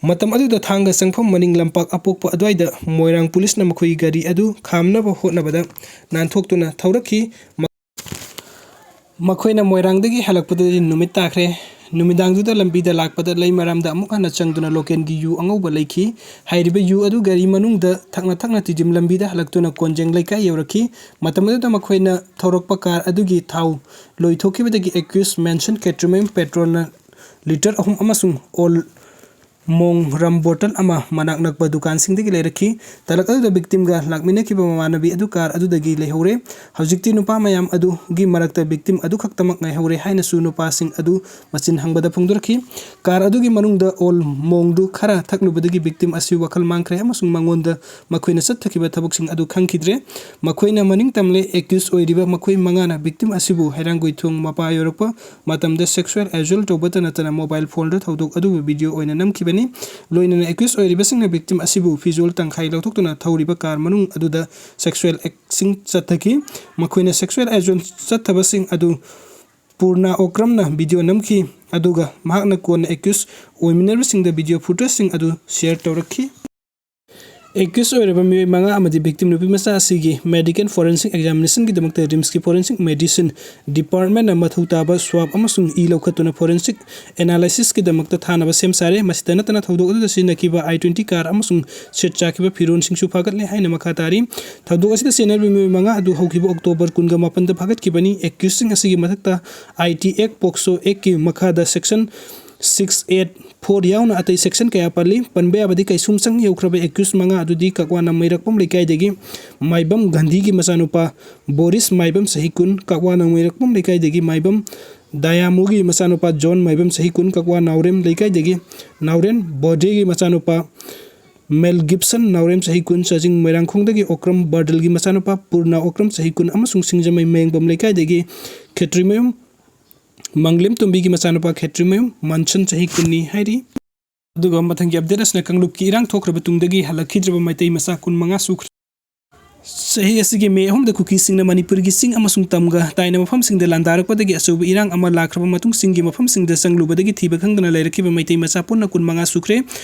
ꯃꯇꯝ ꯑꯗꯨꯗ ꯊꯥꯡꯒ ꯆꯪꯐꯝ ꯃꯅꯤꯡ ꯂꯝꯄꯥꯛ ꯑꯄꯣꯛꯄ ꯑꯗꯨꯋꯥꯏꯗ ꯃꯣꯏꯔꯥꯡ ꯄꯨꯂꯤꯁꯅ ꯃꯈꯣꯏꯒꯤ ꯒꯥꯔꯤ ꯑꯗꯨ ꯈꯥꯝꯅꯕ ꯍꯣꯠꯅꯕꯗ ꯅꯥꯟꯊꯣꯛꯇꯨꯅ ꯊꯧꯔꯛꯈꯤ꯫ ꯃ-, ꯃꯈꯣꯏꯅ ꯃꯣꯏꯔꯥꯡꯗꯒꯤ ꯍꯜꯂꯛꯄꯗꯗꯤ ꯅꯨꯃꯤꯠ ꯇꯥꯈ꯭ꯔꯦ꯫ ꯅꯨꯃꯤꯗꯥꯡꯗꯨꯗ ꯂꯝꯕꯤꯗ ꯂꯥꯛꯄꯗ ꯂꯩꯃꯔꯥꯝꯗ ꯑꯃꯨꯛ ꯍꯟꯅ ꯆꯪꯗꯨꯅ ꯂꯣꯀꯦꯜꯒꯤ ꯌꯨ ꯑꯉꯧꯕ ꯂꯩꯈꯤ꯫ ꯍꯥꯏꯔꯤꯕ ꯌꯨ ꯑꯗꯨ ꯒꯥꯔꯤ ꯃꯅꯨꯡꯗ ꯊꯛꯅ ꯊꯛꯅ ꯇꯤꯗꯤꯝ ꯂꯝꯕꯤꯗ ꯍꯜꯂꯛꯇꯨꯅ ꯀꯣꯟꯖꯦꯡ ꯂꯩꯀꯥꯏ ꯌꯧꯔꯛꯈꯤ꯫ ꯃꯇꯝ ꯑꯗꯨꯗ ꯃꯈꯣꯏꯅ ꯊꯧꯔꯛꯄ ꯀꯥꯔ ꯑꯗꯨꯒꯤ ꯊꯥꯎ ꯂꯣꯏꯊꯣꯛꯈꯤꯕꯗꯒꯤ ꯑꯦꯀ꯭ꯌꯨꯁ ꯃꯦꯟꯁꯟ ꯀꯦꯇ꯭ꯔꯤꯃꯌꯨꯝ ꯄꯦꯇ꯭ꯔꯣꯜꯅ ꯂꯤꯇꯔ ꯑꯍꯨꯝ ꯑꯃꯁꯨꯡ ꯑꯣꯜ ꯃꯣꯡ ꯔꯝ ꯕꯣꯇꯜ ꯑꯃ ꯃꯅꯥꯛ ꯅꯛꯄ ꯗꯨꯀꯥꯟꯁꯤꯡꯗꯒꯤ ꯂꯩꯔꯛꯈꯤ꯫ ꯇꯂꯛ ꯑꯗꯨꯗ ꯕꯤꯛꯇꯤꯝꯒ ꯂꯥꯛꯃꯤꯟꯅꯈꯤꯕ ꯃꯃꯥꯟꯅꯕꯤ ꯑꯗꯨ ꯀꯥꯔ ꯑꯗꯨꯗꯒꯤ ꯂꯩꯍꯧꯔꯦ꯫ ꯍꯧꯖꯤꯛꯇꯤ ꯅꯨꯄꯥ ꯃꯌꯥꯝ ꯑꯗꯨꯒꯤ ꯃꯔꯛꯇ ꯕꯤꯛꯇꯤꯝ ꯑꯗꯨ ꯈꯛꯇꯃꯛ ꯉꯥꯏꯍꯧꯔꯦ ꯍꯥꯏꯅꯁꯨ ꯅꯨꯄꯥꯁꯤꯡ ꯑꯗꯨ ꯃꯆꯤꯟ ꯍꯪꯕꯗ ꯐꯣꯡꯗꯣꯔꯛꯈꯤ꯫ ꯀꯥꯔ ꯑꯗꯨꯒꯤ ꯃꯅꯨꯡꯗ ꯑꯣꯜ ꯃꯣꯡꯗꯨ ꯈꯔ ꯊꯛꯂꯨꯕꯗꯒꯤ ꯕꯤꯛꯇꯤꯝ ꯑꯁꯤ ꯋꯥꯈꯜ ꯃꯥꯡꯈ꯭ꯔꯦ ꯑꯃꯁꯨꯡ ꯃꯉꯣꯟꯗ ꯃꯈꯣꯏꯅ ꯆꯠꯊꯈꯤꯕ ꯊꯕꯛꯁꯤꯡ ꯑꯗꯨ ꯈꯪꯈꯤꯗ꯭ꯔꯦ꯫ ꯃꯈꯣꯏꯅ ꯃꯅꯤꯡ ꯇꯝꯂꯦ꯫ ꯑꯦꯀ꯭ꯌꯨꯁ ꯑꯣꯏꯔꯤꯕ ꯃꯈꯣꯏ ꯃꯉꯥꯅ ꯕꯤꯛꯇꯤꯝ ꯑꯁꯤꯕꯨ ꯍꯩꯔꯥꯡꯒꯣꯏꯊꯣꯡ ꯃꯄꯥ ꯌꯧꯔꯛꯄ ꯃꯇꯝꯗ ꯁꯦꯛꯁꯨꯑꯦꯜ ꯑꯦꯖꯣꯜ ꯇꯧꯕꯇ ꯅꯠꯇꯅ ꯃꯣꯕꯥꯏꯜ ꯐꯣꯟꯗ ꯊꯧꯗꯣꯛ ꯑꯗꯨꯕꯨ ꯚꯤꯗꯤꯑꯣ ꯑꯣꯏꯅ ꯅꯝꯈꯤꯕꯅꯤ꯫ ꯂꯣꯏꯅꯅ ꯑꯦꯀ꯭ꯌꯨꯁ ꯑꯣꯏꯔꯤꯕꯁꯤꯡꯅ ꯕꯤꯛꯇꯤꯝ ꯑꯁꯤꯕꯨ ꯐꯤꯖꯣꯜ ꯇꯪꯈꯥꯏ ꯂꯧꯊꯣꯛꯇꯨꯅ ꯊꯧꯔꯤꯕ ꯀꯥꯔ ꯃꯅꯨꯡ ꯑꯗꯨꯗ ꯁꯦꯛꯁꯨꯑꯦꯜ ꯑꯦꯛꯁꯤꯡ ꯆꯠꯊꯈꯤ꯫ ꯃꯈꯣꯏꯅ ꯁꯦꯛꯁꯨꯑꯦꯜ ꯑꯦꯖꯣꯜ ꯆꯠꯊꯕꯁꯤꯡ ꯑꯗꯨ ꯄꯨꯔꯅꯥ ꯑꯣꯀ꯭ꯔꯝꯅ ꯚꯤꯗꯤꯑꯣ ꯅꯝꯈꯤ, ꯑꯗꯨꯒ ꯃꯍꯥꯛꯅ ꯀꯣꯟꯅ ꯑꯦꯀ꯭ꯌꯨꯁ ꯑꯣꯏꯃꯤꯟꯅꯔꯤꯕꯁꯤꯡꯗ ꯚꯤꯗꯤꯑꯣ ꯐꯨꯇꯦꯖꯁꯤꯡ ꯑꯗꯨ ꯁꯤꯌꯔ ꯇꯧꯔꯛꯈꯤ꯫ ꯑꯦꯀ꯭ꯌꯨꯁ ꯑꯣꯏꯔꯕ ꯃꯤꯑꯣꯏ ꯃꯉꯥ ꯑꯃꯗꯤ ꯕꯤꯛꯇꯤꯝ ꯅꯨꯄꯤ ꯃꯆꯥ ꯑꯁꯤꯒꯤ ꯃꯦꯗꯤꯀꯦꯜ ꯐꯣꯔꯦꯟꯁꯤꯛ ꯑꯦꯛꯖꯥꯃꯤꯅꯦꯁꯟꯒꯤꯗꯃꯛꯇ ꯔꯤꯝꯁꯀꯤ ꯐꯣꯔꯦꯟꯁꯤꯛ ꯃꯦꯗꯤꯁꯤꯟ ꯗꯤꯄꯥꯔꯠꯃꯦꯟꯅ ꯃꯊꯧ ꯇꯥꯕ ꯁ꯭ꯋꯥꯕ ꯑꯃꯁꯨꯡ ꯏ ꯂꯧꯈꯠꯇꯨꯅ ꯐꯣꯔꯦꯟꯁꯤꯛ ꯑꯦꯅꯥꯂꯥꯏꯁꯤꯁꯀꯤꯗꯃꯛꯇ ꯊꯥꯅꯕ ꯁꯦꯝ ꯁꯥꯔꯦ꯫ ꯃꯁꯤꯇ ꯅꯠꯇꯅ ꯊꯧꯗꯣꯛ ꯑꯗꯨꯗ ꯁꯤꯖꯤꯟꯅꯈꯤꯕ ꯑꯥꯏ ꯇ꯭ꯋꯦꯟꯇꯤ ꯀꯥꯔ ꯑꯃꯁꯨꯡ ꯁꯤꯠ ꯆꯥꯈꯤꯕ ꯐꯤꯔꯣꯜꯁꯤꯡꯁꯨ ꯐꯥꯒꯠꯂꯦ ꯍꯥꯏꯅ ꯃꯈꯥ ꯇꯥꯔꯤ꯫ ꯊꯧꯗꯣꯛ ꯑꯁꯤꯗ ꯆꯦꯟꯅꯔꯤꯕ ꯃꯤꯑꯣꯏ ꯃꯉꯥ ꯑꯗꯨ ꯍꯧꯈꯤꯕ ꯑꯣꯛꯇꯣꯕꯔ ꯀꯨꯟꯒ ꯃꯥꯄꯟꯗ ꯐꯥꯒꯠꯈꯤꯕꯅꯤ꯫ ꯑꯦꯀ꯭ꯌꯨꯁꯁꯤꯡ ꯑꯁꯤꯒꯤ ꯃꯊꯛꯇ ꯑꯥꯏ ꯇꯤ ꯑꯦꯛ, ꯄꯣꯛꯁꯣ ꯑꯦꯛꯀꯤ ꯃꯈꯥꯗ ꯁꯦꯛꯁꯟ ꯁꯤꯛꯁ ꯑꯦꯠ ꯐꯣꯔ ꯌꯥꯎꯅ ꯑꯇꯩ ꯁꯦꯛꯁꯟ ꯀꯌꯥ ꯄꯜꯂꯤ꯫ ꯄꯟꯕ ꯌꯥꯕꯗꯤ ꯀꯩꯁꯨꯝꯁꯪ ꯌꯧꯈ꯭ꯔꯕ ꯑꯦꯀ꯭ꯌꯨꯁ ꯃꯉꯥ ꯑꯗꯨꯗꯤ ꯀꯛꯋꯥꯅ ꯃꯩꯔꯛꯄꯝ ꯂꯩꯀꯥꯏꯗꯒꯤ ꯃꯥꯏꯕꯝ ꯒꯥꯟꯙꯤꯒꯤ ꯃꯆꯥꯅꯨꯄꯥ ꯕꯣꯔꯤꯁ ꯃꯥꯏꯕꯝ ꯆꯍꯤ ꯀꯨꯟ, ꯀꯛꯋꯥꯅ ꯃꯩꯔꯛꯄꯝ ꯂꯩꯀꯥꯏꯗꯒꯤ ꯃꯥꯏꯕꯝ ꯗꯥꯌꯥꯃꯨꯒꯤ ꯃꯆꯥꯅꯨꯄꯥ ꯖꯣꯟ ꯃꯥꯏꯕꯝ ꯆꯍꯤ ꯀꯨꯟ, ꯀꯛꯋꯥ ꯅꯥꯎꯔꯦꯝ ꯂꯩꯀꯥꯏꯗꯒꯤ ꯅꯥꯎꯔꯦꯝ ꯕꯣꯗꯦꯒꯤ ꯃꯆꯥꯅꯨꯄꯥ ꯃꯦꯜ ꯒꯤꯞꯁꯟ ꯅꯥꯎꯔꯦꯝ ꯆꯍꯤ ꯀꯨꯟ, ꯆꯥꯖꯤꯡ ꯃꯣꯏꯔꯥꯡꯈꯣꯡꯗꯒꯤ ꯑꯣꯀ꯭ꯔꯝ ꯕꯥꯔꯗꯜꯒꯤ ꯃꯆꯥꯅꯨꯄꯥ ꯄꯨꯔꯅꯥ ꯑꯣꯀ꯭ꯔꯝ ꯆꯍꯤ ꯀꯨꯟ ꯑꯃꯁꯨꯡ ꯁꯤꯡꯖꯃꯩ ꯃꯌꯦꯡꯕꯝ ꯂꯩꯀꯥꯏꯗꯒꯤ ꯈꯦꯇ꯭ꯔꯤꯃꯌꯨꯝ ꯃꯪꯂꯦꯝ ꯇꯣꯝꯕꯤꯒꯤ ꯃꯆꯥꯅꯨꯄꯥ ꯈꯦꯇ꯭ꯔꯤꯃꯌꯨꯝ ꯃꯟꯁꯟ ꯆꯍꯤ ꯀꯨꯟꯅꯤ ꯍꯥꯏꯔꯤ꯫ ꯑꯗꯨꯒ ꯃꯊꯪꯒꯤ ꯑꯞꯗꯦꯠ ꯑꯁꯤꯅ ꯀꯥꯡꯂꯨꯞꯀꯤ ꯏꯔꯥꯡ ꯊꯣꯛꯈ꯭ꯔꯕ ꯇꯨꯡꯗꯒꯤ ꯍꯜꯂꯛꯈꯤꯗ꯭ꯔꯕ ꯃꯩꯇꯩ ꯃꯆꯥ ꯀꯨꯟꯃꯉꯥ ꯁꯨꯈ꯭ꯔꯦ꯫ ꯆꯍꯤ ꯑꯁꯤꯒꯤ ꯃꯦ ꯑꯍꯨꯝꯗ ꯀꯨꯀꯤꯁꯤꯡꯅ ꯃꯅꯤꯄꯨꯔꯒꯤ ꯆꯤꯡ ꯑꯃꯁꯨꯡ ꯇꯝꯒ ꯇꯥꯏꯅ ꯃꯐꯝꯁꯤꯡꯗ ꯂꯥꯟꯗꯥꯔꯛꯄꯗꯒꯤ ꯑꯆꯧꯕ ꯏꯔꯥꯡ ꯑꯃ ꯂꯥꯛꯈ꯭ꯔꯕ ꯃꯇꯨꯡ, ꯆꯤꯡꯒꯤ ꯃꯐꯝꯁꯤꯡꯗ ꯆꯪꯂꯨꯕꯗꯒꯤ ꯊꯤꯕ ꯈꯪꯗꯅ ꯂꯩꯔꯛꯈꯤꯕ ꯃꯩꯇꯩ ꯃꯆꯥ ꯄꯨꯟꯅ ꯀꯨꯟꯃꯉꯥ ꯁꯨꯈ꯭ꯔꯦ꯫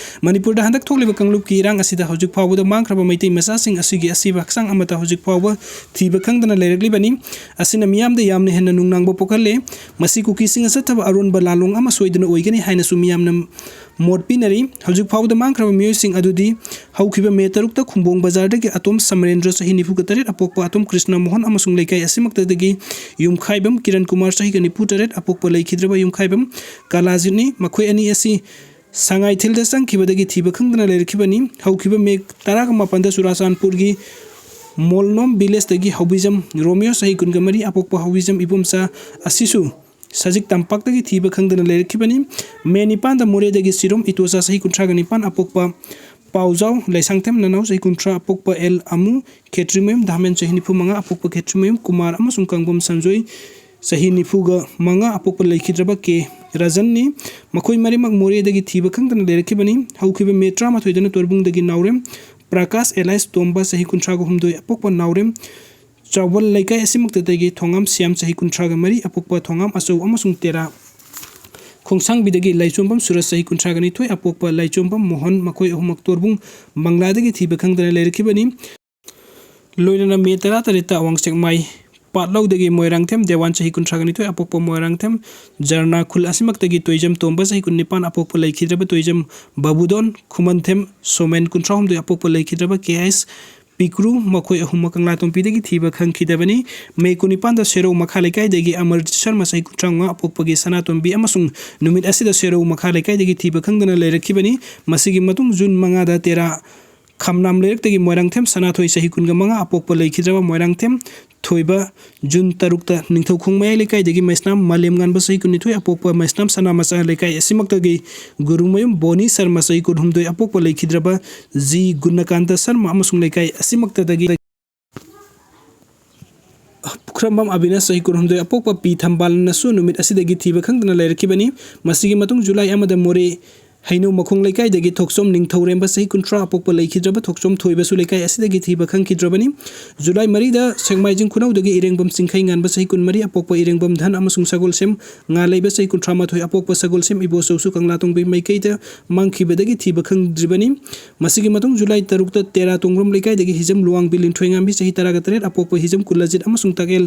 ꯃꯅꯤꯄꯨꯔꯗ ꯍꯟꯗꯛ ꯊꯣꯛꯂꯤꯕ ꯀꯥꯡꯂꯨꯞꯀꯤ ꯏꯔꯥꯡ ꯑꯁꯤꯗ ꯍꯧꯖꯤꯛ ꯐꯥꯎꯕꯗ ꯃꯥꯡꯈ꯭ꯔꯕ ꯃꯩꯇꯩ ꯃꯆꯥꯁꯤꯡ ꯑꯁꯤꯒꯤ ꯑꯁꯤꯕ ꯍꯛꯆꯥꯡ ꯑꯃꯠꯇ ꯍꯧꯖꯤꯛ ꯐꯥꯎꯕ ꯊꯤꯕ ꯈꯪꯗꯅ ꯂꯩꯔꯛꯂꯤꯕꯅꯤ꯫ ꯑꯁꯤꯅ ꯃꯤꯌꯥꯝꯗ ꯌꯥꯝꯅ ꯍꯦꯟꯅ ꯅꯨꯡꯅꯥꯡꯕ ꯄꯣꯛꯍꯜꯂꯦ꯫ ꯃꯁꯤ ꯀꯨꯀꯤꯁꯤꯡꯅ ꯆꯠꯊꯕ ꯑꯔꯣꯟꯕ ꯂꯥꯂꯣꯡ ꯑꯃ ꯁꯣꯏꯗꯅ ꯑꯣꯏꯒꯅꯤ ꯍꯥꯏꯅꯁꯨ ꯃꯤꯌꯥꯝꯅ ꯃꯣꯠ ꯄꯤꯅꯔꯤ꯫ ꯍꯧꯖꯤꯛ ꯐꯥꯎꯕꯗ ꯃꯥꯡꯈ꯭ꯔꯕ ꯃꯤꯑꯣꯏꯁꯤꯡ ꯑꯗꯨꯗꯤ ꯍꯧꯈꯤꯕ ꯃꯦ ꯇꯔꯨꯛꯇ ꯈꯨꯝꯕꯣꯡ ꯕꯖꯥꯔꯗꯒꯤ ꯑꯇꯣꯝ ꯁꯃꯔꯦꯟꯗ꯭ꯔ, ꯆꯍꯤ ꯅꯤꯐꯨꯒ ꯇꯔꯦꯠ, ꯑꯄꯣꯛꯄ ꯑꯇꯣꯝ ꯀ꯭ꯔꯤꯁꯅ ꯃꯣꯍꯟ ꯑꯃꯁꯨꯡ ꯂꯩꯀꯥꯏ ꯑꯁꯤꯃꯛꯇꯗꯒꯤ ꯌꯨꯝꯈꯥꯏꯕꯝ ꯀꯤꯔꯟ ꯀꯨꯃꯥꯔ, ꯆꯍꯤꯒ ꯅꯤꯐꯨ ꯇꯔꯦꯠ, ꯑꯄꯣꯛꯄ ꯂꯩꯈꯤꯗ꯭ꯔꯕ ꯌꯨꯝꯈꯥꯏꯕꯝ ꯀꯥꯂꯥꯖꯤꯠꯅꯤ꯫ ꯃꯈꯣꯏ ꯑꯅꯤ ꯑꯁꯤ ꯁꯉꯥꯏꯊꯤꯜꯗ ꯆꯪꯈꯤꯕꯗꯒꯤ ꯊꯤꯕ ꯈꯪꯗꯅ ꯂꯩꯔꯛꯈꯤꯕꯅꯤ꯫ ꯍꯧꯈꯤꯕ ꯃꯦ ꯇꯔꯥꯒ ꯃꯥꯄꯟꯗ ꯆꯨꯔꯥꯆꯥꯟꯄꯨꯔꯒꯤ ꯃꯣꯜꯅꯣꯝ ꯚꯤꯂꯦꯖꯇꯒꯤ ꯍꯧꯕꯤꯖꯝ ꯔꯣꯃꯤꯌꯣ, ꯆꯍꯤ ꯀꯨꯟꯒ ꯃꯔꯤ, ꯑꯄꯣꯛꯄ ꯍꯧꯕꯤꯖꯝ ꯏꯕꯣꯝꯆꯥ ꯑꯁꯤꯁꯨ ꯁꯖꯤꯛ ꯇꯝꯄꯥꯛꯇꯒꯤ ꯊꯤꯕ ꯈꯪꯗꯅ ꯂꯩꯔꯛꯈꯤꯕꯅꯤ꯫ ꯃꯦ ꯅꯤꯄꯥꯟꯗ ꯃꯣꯔꯦꯗꯒꯤ ꯁꯤꯔꯣꯝ ꯏꯇꯣꯆꯥ, ꯆꯍꯤ ꯀꯨꯟꯊ꯭ꯔꯥꯒ ꯅꯤꯄꯥꯟ, ꯑꯄꯣꯛꯄ ꯄꯥꯎꯖꯥꯎ ꯂꯩꯁꯥꯡꯊꯦꯝ ꯅꯅꯥꯎ, ꯆꯍꯤ ꯀꯨꯟꯊ꯭ꯔꯥ, ꯑꯄꯣꯛꯄ ꯑꯦꯜ ꯑꯃꯨ ꯈꯦꯇ꯭ꯔꯤꯃꯌꯨꯝ ꯙꯥꯃꯦꯟ, ꯆꯍꯤ ꯅꯤꯐꯨ ꯃꯉꯥ, ꯑꯄꯣꯛꯄ ꯈꯦꯇ꯭ꯔꯤꯃꯌꯨꯝ ꯀꯨꯃꯥꯔ ꯑꯃꯁꯨꯡ ꯀꯥꯡꯕꯝ ꯁꯟꯖꯣꯏ, ꯆꯍꯤ ꯅꯤꯐꯨꯒ ꯃꯉꯥ, ꯑꯄꯣꯛꯄ ꯂꯩꯈꯤꯗ꯭ꯔꯕ ꯀꯦ ꯔꯖꯟꯅꯤ꯫ ꯃꯈꯣꯏ ꯃꯔꯤꯃꯛ ꯃꯣꯔꯦꯗꯒꯤ ꯊꯤꯕ ꯈꯪꯗꯅ ꯂꯩꯔꯛꯈꯤꯕꯅꯤ꯫ ꯍꯧꯈꯤꯕ ꯃꯦ ꯇꯔꯥꯃꯥꯊꯣꯏꯗꯅ ꯇꯣꯔꯕꯨꯡꯗꯒꯤ ꯅꯥꯎꯔꯦꯝ ꯄ꯭ꯔꯀꯥꯁ ꯑꯦꯂꯥꯏꯁ ꯇꯣꯝꯕ, ꯆꯍꯤ ꯀꯨꯟꯊ꯭ꯔꯥꯒ ꯍꯨꯝꯗꯣꯏ, ꯑꯄꯣꯛꯄ ꯅꯥꯎꯔꯦꯝ ꯆꯥꯎꯕꯜ ꯂꯩꯀꯥꯏ ꯑꯁꯤꯃꯛꯇꯗꯒꯤ ꯊꯣꯉꯥꯝ ꯁꯤꯌꯥꯝ, ꯆꯍꯤ ꯀꯨꯟꯊ꯭ꯔꯥꯒ ꯃꯔꯤ, ꯑꯄꯣꯛꯄ ꯊꯣꯉꯥꯝ ꯑꯆꯧ ꯑꯃꯁꯨꯡ ꯇꯦꯔꯥ ꯈꯣꯡꯁꯥꯡꯕꯤꯗꯒꯤ ꯂꯥꯏꯆꯣꯝꯕꯝ ꯁꯨꯔꯖ, ꯆꯍꯤ ꯀꯨꯟꯊ꯭ꯔꯥꯒ ꯅꯤꯊꯣꯏ, ꯑꯄꯣꯛꯄ ꯂꯥꯏꯆꯣꯝꯕꯝ ꯃꯣꯍꯟ, ꯃꯈꯣꯏ ꯑꯍꯨꯝꯃꯛ ꯇꯣꯔꯕꯨꯡ ꯕꯪꯂꯥꯗꯒꯤ ꯊꯤꯕ ꯈꯪꯗꯅ ꯂꯩꯔꯛꯈꯤꯕꯅꯤ꯫ ꯂꯣꯏꯅꯅ ꯃꯦ ꯇꯔꯥꯇꯔꯦꯠꯇ ꯑꯋꯥꯡ ꯁꯦꯛꯃꯥꯏ ꯄꯥꯠꯂꯧꯗꯒꯤ ꯃꯣꯏꯔꯥꯡꯊꯦꯝ ꯗꯦꯋꯥꯟ, ꯆꯍꯤ ꯀꯨꯟꯊ꯭ꯔꯥꯒ ꯅꯤꯊꯣꯏ, ꯑꯄꯣꯛꯄ ꯃꯣꯏꯔꯥꯡꯊꯦꯝ ꯖꯔꯅꯥ ꯈꯨꯜ ꯑꯁꯤꯃꯛꯇꯒꯤ ꯇꯣꯏꯖꯝ ꯇꯣꯝꯕ, ꯆꯍꯤ ꯀꯨꯟꯅꯤꯄꯥꯟ, ꯑꯄꯣꯛꯄ ꯂꯩꯈꯤꯗ꯭ꯔꯕ ꯇꯣꯏꯖꯝ ꯕꯕꯨꯗꯣꯟ, ꯈꯨꯃꯟꯊꯦꯝ ꯁꯣꯃꯦꯟ, ꯀꯨꯟꯊ꯭ꯔꯥꯍꯨꯝꯗꯣꯏ, ꯑꯄꯣꯛꯄ ꯂꯩꯈꯤꯗ꯭ꯔꯕ ꯀꯦ ꯑꯩꯁ ꯄꯤꯀ꯭ꯔꯨ, ꯃꯈꯣꯏ ꯑꯍꯨꯝꯃꯛ ꯀꯪꯂꯥꯇꯣꯝꯕꯤꯗꯒꯤ ꯊꯤꯕ ꯈꯪꯈꯤꯗꯕꯅꯤ꯫ ꯃꯦ ꯀꯨꯟꯅꯤꯄꯥꯟꯗ ꯁꯦꯔꯧ ꯃꯈꯥ ꯂꯩꯀꯥꯏꯗꯒꯤ ꯑꯃꯔꯖꯤꯠ ꯁꯔꯃ, ꯆꯍꯤ ꯀꯨꯟꯊ꯭ꯔꯥꯃꯉꯥ, ꯑꯄꯣꯛꯄꯒꯤ ꯁꯅꯥꯇꯣꯝꯕꯤ ꯑꯃꯁꯨꯡ ꯅꯨꯃꯤꯠ ꯑꯁꯤꯗ ꯁꯦꯔꯧ ꯃꯈꯥ ꯂꯩꯀꯥꯏꯗꯒꯤ ꯊꯤꯕ ꯈꯪꯗꯅ ꯂꯩꯔꯛꯈꯤꯕꯅꯤ꯫ ꯃꯁꯤꯒꯤ ꯃꯇꯨꯡ ꯖꯨꯟ ꯃꯉꯥꯗ ꯇꯦꯔꯥ ꯈꯝꯅꯥꯝ ꯂꯩꯔꯛꯇꯒꯤ ꯃꯣꯏꯔꯥꯡꯊꯦꯝ ꯁꯅꯥꯊꯣꯏ, ꯆꯍꯤ ꯀꯨꯟꯒ ꯃꯉꯥ, ꯑꯄꯣꯛꯄ ꯂꯩꯈꯤꯗ꯭ꯔꯕ ꯃꯣꯏꯔꯥꯡꯊꯦꯝ ꯊꯣꯏꯕ, ꯖꯨꯟ ꯇꯔꯨꯛꯇ ꯅꯤꯡꯊꯧꯈꯣꯡ ꯃꯌꯥꯏ ꯂꯩꯀꯥꯏꯗꯒꯤ ꯃꯩꯁꯅꯥꯝ ꯃꯥꯂꯦꯝꯉꯥꯟꯕ, ꯆꯍꯤ ꯀꯨꯟꯅꯤꯊꯣꯏ, ꯑꯄꯣꯛꯄ ꯃꯩꯁꯅꯥꯝ ꯁꯅꯥꯃꯆꯥ ꯂꯩꯀꯥꯏ ꯑꯁꯤꯃꯛꯇꯒꯤ ꯒꯨꯔꯨꯃꯌꯨꯝ ꯕꯣꯅꯤ ꯁꯔꯃ, ꯆꯍꯤ ꯀꯨꯟꯍꯨꯝꯗꯣꯏ, ꯑꯄꯣꯛꯄ ꯂꯩꯈꯤꯗ꯭ꯔꯕ ꯖꯤ ꯒꯨꯅꯀꯥꯟꯇ ꯁꯔꯃ ꯑꯃꯁꯨꯡ ꯂꯩꯀꯥꯏ ꯑꯁꯤꯃꯛꯇꯗꯒꯤ ꯄꯨꯈ꯭ꯔꯝꯕꯝ ꯑꯕꯤꯅꯥꯁ, ꯆꯍꯤ ꯀꯨꯟꯍꯨꯝꯗꯣꯏ, ꯑꯄꯣꯛꯄ ꯄꯤ ꯊꯝꯕꯥꯜꯅꯁꯨ ꯅꯨꯃꯤꯠ ꯑꯁꯤꯗꯒꯤ ꯊꯤꯕ ꯈꯪꯗꯅ ꯂꯩꯔꯛꯈꯤꯕꯅꯤ꯫ ꯃꯁꯤꯒꯤ ꯃꯇꯨꯡ ꯖꯨꯂꯥꯏ ꯑꯃꯗ ꯃꯣꯔꯦ ꯍꯩꯅꯧ ꯃꯈꯣꯡ ꯂꯩꯀꯥꯏꯗꯒꯤ ꯊꯣꯛꯆꯣꯝ ꯅꯤꯡꯊꯧꯔꯦꯝꯕ, ꯆꯍꯤ ꯀꯨꯟꯊ꯭ꯔꯥ, ꯑꯄꯣꯛꯄ ꯂꯩꯈꯤꯗ꯭ꯔꯕ ꯊꯣꯛꯆꯣꯝ ꯊꯣꯏꯕꯁꯨ ꯂꯩꯀꯥꯏ ꯑꯁꯤꯗꯒꯤ ꯊꯤꯕ ꯈꯪꯈꯤꯗ꯭ꯔꯕꯅꯤ꯫ ꯖꯨꯂꯥꯏ ꯃꯔꯤꯗ ꯁꯦꯛꯃꯥꯏꯖꯤꯡ ꯈꯨꯅꯧꯗꯒꯤ ꯏꯔꯦꯡꯕꯝ ꯆꯤꯡꯈꯩ ꯉꯥꯟꯕ, ꯆꯍꯤ ꯀꯨꯟꯃꯔꯤ, ꯑꯄꯣꯛꯄ ꯏꯔꯦꯡꯕꯝ ꯙꯟ ꯑꯃꯁꯨꯡ ꯁꯒꯣꯜꯁꯦꯝ ꯉꯥꯂꯩꯕ, ꯆꯍꯤ ꯀꯨꯟꯊ꯭ꯔꯥ ꯃꯥꯊꯣꯏ, ꯑꯄꯣꯛꯄ ꯁꯒꯣꯜꯁꯦꯝ ꯏꯕꯣꯆꯧꯁꯨ ꯀꯪꯂꯥꯇꯣꯡꯕꯤ ꯃꯥꯏꯀꯩꯗ ꯃꯥꯡꯈꯤꯕꯗꯒꯤ ꯊꯤꯕ ꯈꯪꯗ꯭ꯔꯤꯕꯅꯤ꯫ ꯃꯁꯤꯒꯤ ꯃꯇꯨꯡ ꯖꯨꯂꯥꯏ ꯇꯔꯨꯛꯇ ꯇꯦꯔꯥ ꯇꯣꯡꯕ꯭ꯔꯝ ꯂꯩꯀꯥꯏꯗꯒꯤ ꯍꯤꯖꯝ ꯂꯨꯋꯥꯡꯕꯤ ꯂꯤꯟꯊꯣꯏꯉꯥꯝꯕꯤ, ꯆꯍꯤ ꯇꯔꯥꯒ ꯇꯔꯦꯠ, ꯑꯄꯣꯛꯄ ꯍꯤꯖꯝ ꯀꯨꯂꯖꯤꯠ ꯑꯃꯁꯨꯡ ꯇꯥꯛꯑꯦꯜ